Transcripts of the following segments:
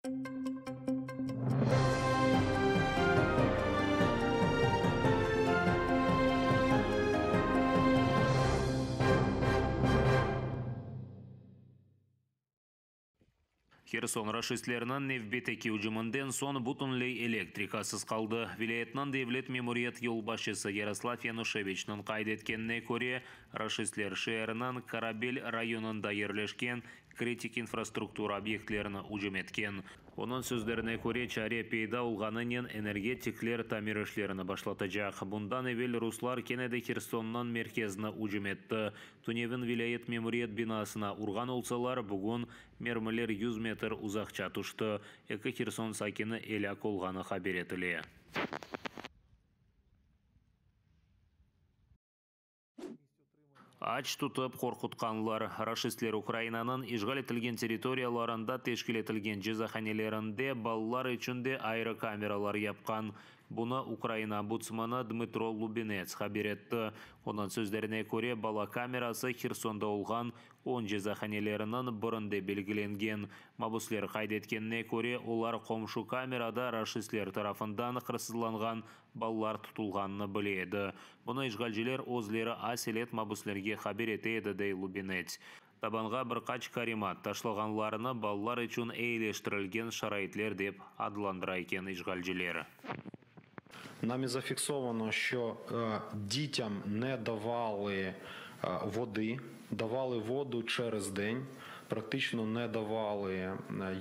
Herson raşistlerniñ nevbetteki ücüminden soñ bütünley elektrikasız qaldı. Vilâyetniñ devlet memuriyet yolbaşçısı Yaroslav Yanuşeviçniñ qayd etkenine köre, raşistler şeerniñ Korabel rayonında yerleşken kritik infrastruktura obyektlerini ücüm etken. Onıñ sözlerine köre, çare peyda olğanınen energetikler tamir işlerini başlatacaq. Bundan evel ruslar kene de Hersonnıñ merkezini ücüm etti. Tünevin vilâyet memuriyet binasına urğan olsalar, bugün mermiler yüz metr uzaqça tüşti. Eki Herson sakini elâk olğanı haber etile. Aç tutıp qorqutqanlar. Raşistler Ukrainanıñ işğal etilgen territoriyalarında teşkil etilgen cezahanelerinde balalar içün de ayrı kameralar yapqan. Bunı Ukraina ombudsmanı Dmıtro Lubinets haber etti. Onıñ sözlerine köre, bala kamerası Hersonda olğan on cezahaneleriniñ birinde belgilengen. Mabusler qayd etkenine köre, olar qomşu kamerada raşistler tarafından hırsızlanğan Balalar tutulğanını bile edi. Bunı işğalciler özleri aselet mabüslerge haber ete edi, dey Lubinets. Tabanğa bir qaç karimat taşlağanlarını balalar içün eyileştirilgen şaraitler dep adlandıra eken işğalciler. Nami zafiksovano, şço dityam ne davali vodi, davali vodu çerez den, praktično ne davali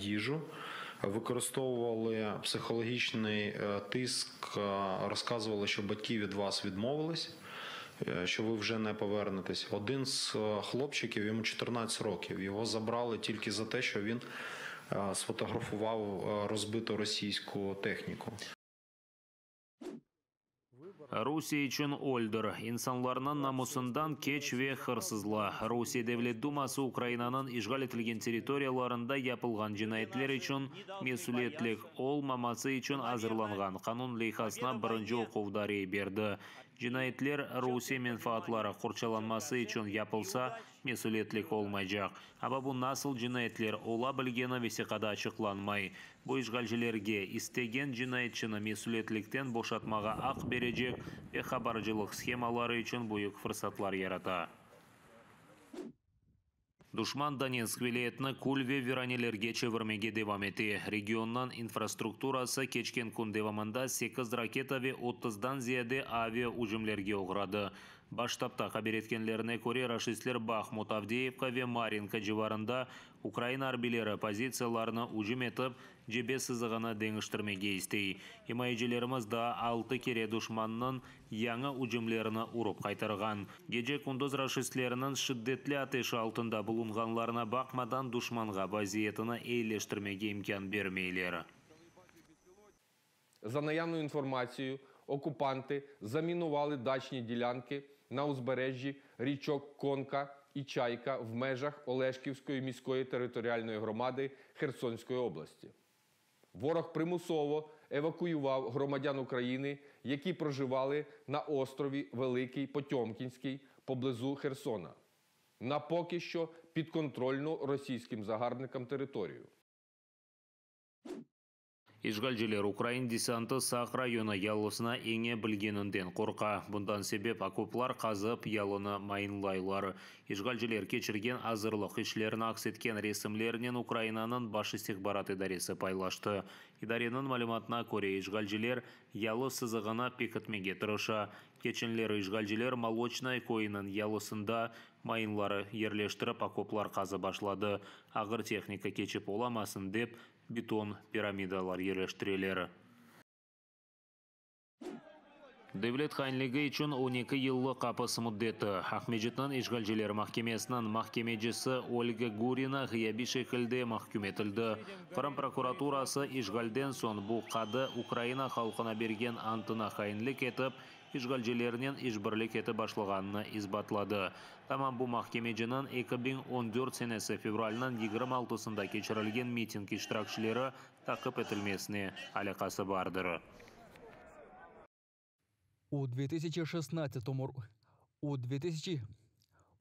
yiju, vıkoristovuvalı psıhologiçnıy tısk, rozkazuvali, şço batki vid vas vidmovilis, şço vı vje ne povernetes. Odın z hlopçikiv, yomu 14 rokiv, yogo zabrali tilki za te, şço vin sfotografuvav rozbıtu rosiysku tehniku. Rusiye içün öldir, insanlarnıñ namusından keç ve hırsızla. Rusiye Devlet duması Ukrainanıñ işğal etilgen territoriyalarında yapılğan cinayetler içün mesüliyetlik olmaması içün azırlanğan qanun leyhasına birinci oquvda rey berdi. Cinayetler Rusiye menfaatları qorçalanması içün yapılsa, mesüliyetlik olmaycaq. Amma bu nasıl cinayetler ola bilgeni vesiqada açıqlanmay. Bu işğalcilerge istegen cinayetçini mesüliyetlikten boşatmağa aq berecek ve habarcılıq shemaları içün büyük fırsatlar yarata. Duşman Donetsk vilâyetini kül ve viranelerge çevirmege devam ete. Regionnıñ infrastrukturası keçken kün devamında sekiz raketa ve otuzdan ziyade avia ücümlerge oğradı. Baş ştabta haber etkenlerine köre, raşistler Bahmut, Avdeyevka ve Marinka civarında Ukraina arbiyleri pozitsiyalarını ücüm etip, cebe sızığını deñiştirmege istey. İmayecilerimiz daa altı kere duşmannıñ yañı ücümlerini urıp qaytarğan. Gece-kündüz raşistlerniñ şiddetli ateşi altında bulunğanlarına baqmadan, duşmanğa vaziyetini eyileştirmege imkân bermeyler. За наявною інформацією, окупанти замінували дачні ділянки на узбережжі річок Конка і Чайка в межах Олешківської міської територіальної громади Херсонської області. Ворог примусово евакуював громадян України, які проживали на острові Великий Потьомкінський поблизу Херсона, на поки що підконтрольну російським загарбникам територію. İşğalciler ukrain desantı Saq rayonı yalısına eñe bilgeninden qorqa. Bundan sebep okoplar qazıp, yalını mayınlaylar. İşğalciler keçirgen azırlıq işlerini aks etken resimlernen Ukrainanıñ Baş istihbarat idaresi paylaştı. İdareniñ malümatına köre, işğalciler yalı sızığını pekitmege tırışa. Keçenleri işğalciler Moloçnoye köyüniñ yalısında mayınları yerleştirip, okoplar qazıp başladı. Ağır tehnika keçip olamasın dep, beton piramidalar yerleştireler. Devlet hainligi içün on eki yıllıq apis müddeti. Aqmescitniñ işğalciler mahkemesiniñ mahkemecisi Olga Gurina ğıyabiy şekilde mahküm etildi. Qırım prokuraturası işğalden soñ bu qadı Ukraina halqına bergen antına hainlik etip, işğalcilernen işbirlik etip başlağanını isbatladı. Tamam bu mahkemeciniñ 2014 senesi fevralniñ 26-sında keçirilgen miting iştirakçileri taqip etilmesine alâqası bardır. U 2016 u 2000.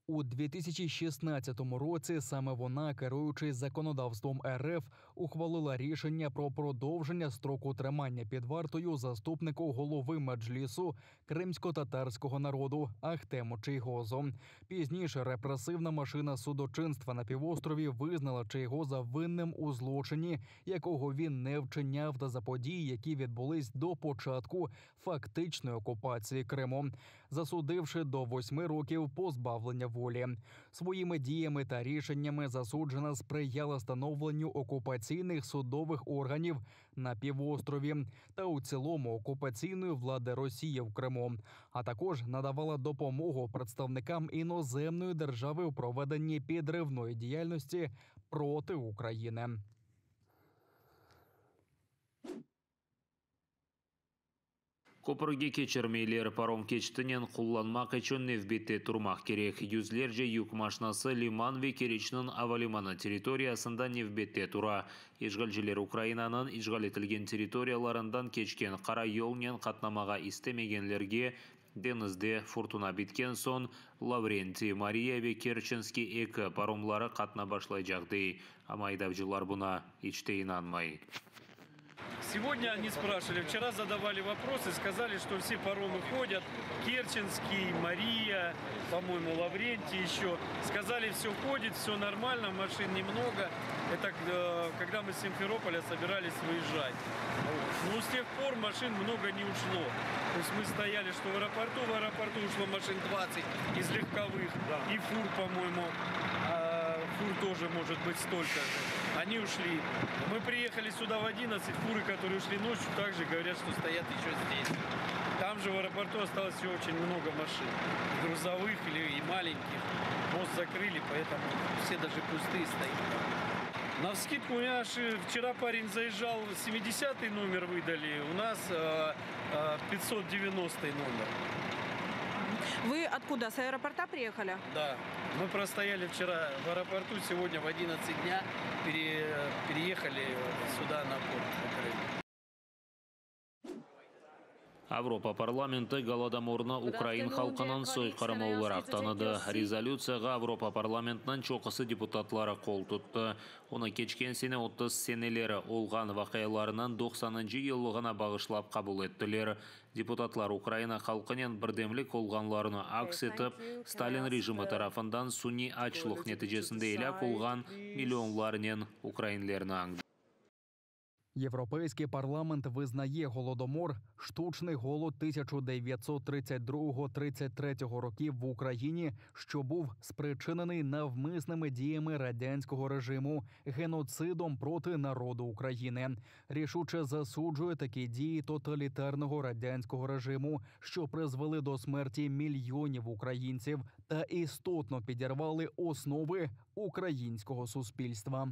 У 2016 році саме вона, керуючись законодавством РФ, ухвалила рішення про продовження строку тримання під вартою заступнику голови меджлісу кримсько-татарського народу Ахтему Чийгозу. Пізніше репресивна машина судочинства на півострові визнала Чийгоза винним у злочині, якого він не вчиняв, та за події, які відбулись до початку фактичної окупації Криму, засудивши до 8 років позбавлення волі. Своїми діями та рішеннями засуджена сприяла становленню окупаційних судових органів на півострові та у цілому окупаційної влади Росії в Криму, а також надавала допомогу представникам іноземної держави у проведенні підривної діяльності проти України. Köpürge keçirmeyler, parom keçitinen qullanmaq içün nevbette turmaq kerek. Yüzlerce yük maşinası liman ve Keriçniñ avalimanı territoriyasında nevbette tura. İşğalciler Ukrainanıñ işğal etilgen territoriyalarından keçken qara yolnen qatnamağa istemegenlerge deñizde furtuna bitken soñ Lavrentiy, Mariya ve Kerçenskiy eki paromları qatnap başlaycaq dey. Amma aydavcılar buña iç te inanmay. Сегодня они спрашивали, вчера задавали вопросы, сказали, что все паромы ходят, Керченский, Мария, по-моему, Лаврентий еще. Сказали, все ходит, все нормально, машин немного. Это когда мы с Симферополя собирались выезжать. Ну, с тех пор машин много не ушло. То есть мы стояли, что в аэропорту ушло машин 20 из легковых, и фур, по-моему, фур тоже может быть столько же. Они ушли. Мы приехали сюда в 11, фуры, которые ушли ночью, также говорят, что стоят еще здесь. Там же в аэропорту осталось еще очень много машин. Грузовых или и маленьких. Мост закрыли, поэтому все даже пустые стоят. Навскидку, у меня аж вчера парень заезжал, 70-й номер выдали, у нас 590 номер. Вы откуда? С аэропорта приехали? Да. Мы простояли вчера в аэропорту, сегодня в 11 дня переехали сюда на порт. в Крым. Avropa parlamenti Golodomornı ukrain halqınıñ soyqırımı olaraq tanıdı. Rezolütsiyağa Avropa parlamentiniñ çoqusı deputatları qol tuttı. Onı keçken sene 30 seneleri olğan vaqialarnıñ 90 yıllığına bağışlap qabul ettiler. Deputatlar Ukraina halqınen birdemlik olğanlarını aks etip, Stalin rejimi tarafından suniy açlıq neticesinde elâk olğan millionlarnen ukrainlerni añdı. Європейський парламент визнає голодомор, штучний голод 1932-33 років в Україні, що був спричинений навмисними діями радянського режиму, геноцидом проти народу України. Рішуче засуджує такі дії тоталітарного радянського режиму, що призвели до смерті мільйонів українців та істотно підірвали основи українського суспільства.